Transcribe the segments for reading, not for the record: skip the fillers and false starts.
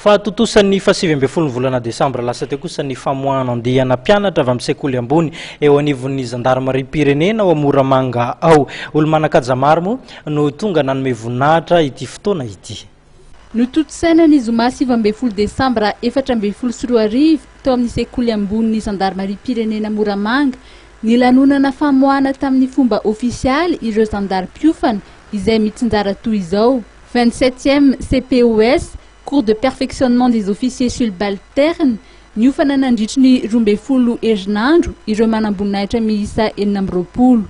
Fahatontosan'ny faha-19 ny volana desambra lasa teo kosa ny famoahana andiana mpianatra avy amin'ny sekoly ambony eo anivon'ny zandarimariam-pirenena ao Moramanga ao. Olo-manan-kaja maro moa no tonga nanome voninahitra ity fotoana ity. Notontosaina ny zoma 19 desambra 2014 tao amin'ny sekoly ambonin'ny zandarimariam-pirenena Moramanga ny lanonana famoahana tamin'ny fomba ofisialy ireo zandary mpiofana izay mitsinjara toy izao, 27e CPOS, Cours de perfectionnement des officiers subalternes, niofana nandritry ny 12 herinandro ireo manamboninahitra miisa 26.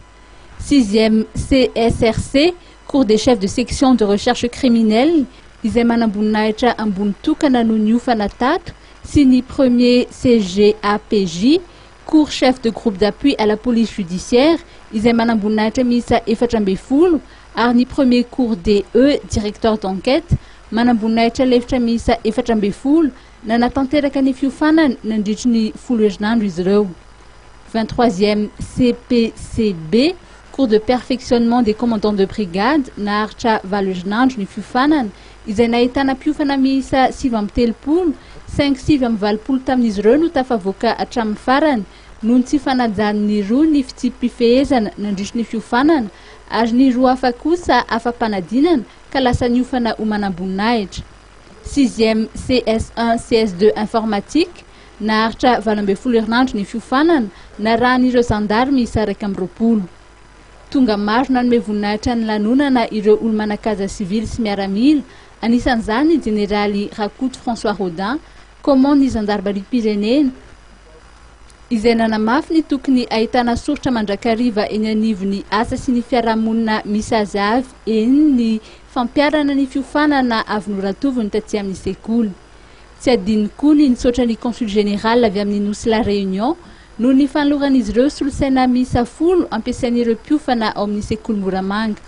Sixième CSRC, Cours des chefs de section de recherche criminelle, izay manamboninahitra ambony tokana no niofana tato sy ny premier CGAPJ, Cours chef de groupe d'appui à la police judiciaire, izay manamboninahitra miisa 14 ary ny premier cours DE, directeur d'enquête, manamboninahitra lefitra miisa 14 nanatanteraka ny fiofanana nandritry ny 10 herinandro izy ireo. 23e CPCB, Cours de perfectionnement des commandants de brigade, naharitra 8 herinandro ny fiofanana izay nahitana mpiofana miisa 39, saingy 89 tamin'izy ireo no tafavoaka hatramin'ny farany noho ny tsy fanajan'ny roa ny fitsipi-pifehezana nandritry ny fiofanana ary ny roa hafa kosa afa-panadinana ka lasa niofana ho manamboninahitra. Sixième CS1 CS2 informatique, naharitra 18 herinandro ny fiofanana narahan'ireo zandary miisa 21. Tonga maro nanome voninahitra ny lanonana ireo olo-manan-kaja sivily sy miaramila, anisan'izany ny jeneraly Rakoto François Rodin, commandant ny zandarimariam-pirenena, izay nanamafy ny tokony ahitana soritra mandrakariva eny anivon'ny asa sy ny fiarahamonina misy azy avy eny ny fampiharana ny fiofanana avy noratoviny taty amin'ny sekoly. Tsy adino koa ny nisaotra ny consul général avy amin'ny Nosy La Réunion noho ny fanoloran'izy ireo solosaina miisa 10 ampiasain'ireo mpiofana ao amin'ny sekoly Moramanga.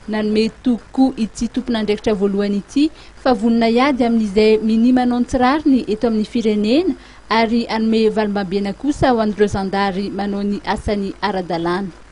Nanome toky koa ity tompon'andraikitra voalohany ity fa vonona hiady amin'izay minia manao ny tsy rariny eto amin'ny firenena ary hanome valimbambena kosa ho an'ireo zandary manao ny asany ara-dalàna.